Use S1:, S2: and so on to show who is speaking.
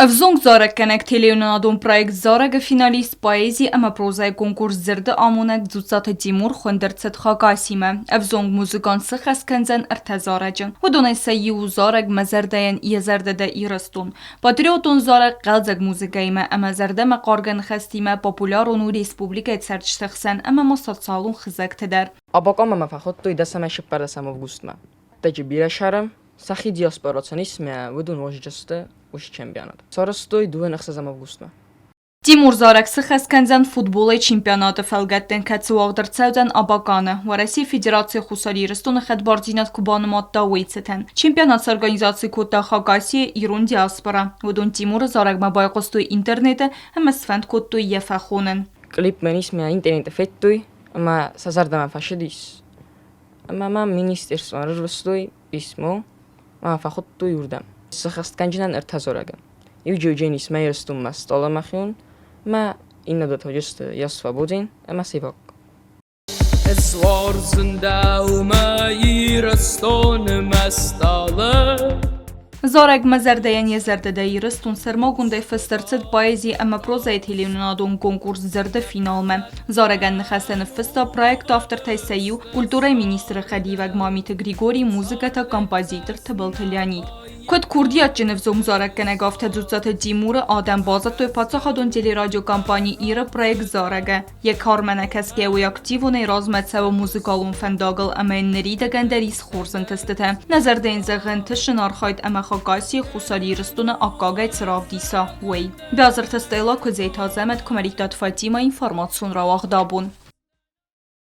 S1: Ӕвзонг зарӕггӕнӕг телеуынынадон проект Зарӕг-ы финалист, поэзи ӕмӕ прозӕйы конкурс Дзырды амонӕг Дзуццаты Тимур хуынд ӕрцыд Хакасимӕ. Ӕвзонг музыкант сыххӕст кӕндзӕн ӕртӕ зарӕджы. Уыдонӕй сӕ иу у зарӕг Мӕ зӕрдӕйӕн йӕ зӕрдӕ дӕ Ирыстон. Патриотон зарӕг хъӕлдзӕг музыкӕимӕ ӕмӕ зӕрдӕмӕхъаргӕ ныхӕстимӕ популярон у республикӕйы цӕрджыты хсӕн ӕмӕ ма социалон хызӕгты дӕр.
S2: Абакъамӕ мӕ фӕхуыдтой дӕсӕмӕй цыппӕрдӕсӕм августмӕ. Хъуыддаджы бирӕ сӕры, сӕхи диаспора цӕнисмӕ уыдон уазджысты уыцы чемпионат. Сарӕзтой дыууӕ ӕхсӕзӕм августмӕ.
S1: Тимур зарӕг сыххӕст кӕндзӕн футболӕй чемпионаты фӕлгӕттӕн, кӕцы уагъд ӕрцӕудзӕн Абаканы, Уӕрӕсейы Федерацийы Хуссар Ирыстоны хӕдбардзинад куы банымадта, уый цытӕн. Чемпионат сорганизаци кодта Хакасийы ирон диаспора. Уыдон Тимуры зарӕгмӕ байхъуыстой интернеты ӕмӕ сфӕнд кодтой йӕ фӕхонын.
S2: Клип мӕ исмӕ интернеты федтой ӕмӕ сӕ зӕрдӕмӕ фӕцыдис. Ӕмӕ мӕм министерствомӕ рарвыстой писмо ӕмӕ фӕхуыдтой уырдӕм. Сӕххӕстгӕнджытӕн ӕртӕ дзурӕгы. Иу Джеудженис мӕ Ирыстонмӕ стъолмӕ хион, ӕмӕ иннӕ дӕтоджысты Я свободен ӕмӕ Севок.
S3: Ӕз уарзын дӕу мӕ Ирыстоны мӕ стъалы.
S1: Зарӕг Мӕ зӕрдӕйӕн йӕ зӕрдӕ дӕ Ирыстон сӕрмагондӕй фыст ӕрцыд поэзи ӕмӕ прозӕйы телеуынынадон конкурс Зӕрдӕ финалмӕ. Зарӕгӕн ныхӕстӕ ныффыста проекты автортӕй сӕ иу, культурӕйы министры хӕдивӕг Мамиты Григорий, музыкӕтӕ композитор Тыбылты Леонид. Куыд курдиатджын ӕвзонг зарӕггӕнӕг, афтӕ Дзуццаты Тимуры адӕм базыдтой паддзахадон телерадиокомпани Ир-ы проект Зарӕг-ы. Йӕ кармӕ нӕ кӕсгӕ уый активонӕй размӕ цӕуы музыкалон фӕндагыл ӕмӕ йын ныридӕгӕн дӕр ис хорз ӕнтыстытӕ. Нӕ зӕрдӕ йын зӕгъы ӕнтысын архайд ӕмӕ Хакасийы Хуссар Ирыстоны аккагӕй цы равдиса, уый. Биазырты Стелла, Куыдзеты Азӕмӕт, Куымӕридтаты Фатимӕ, информацион рауагъд абон.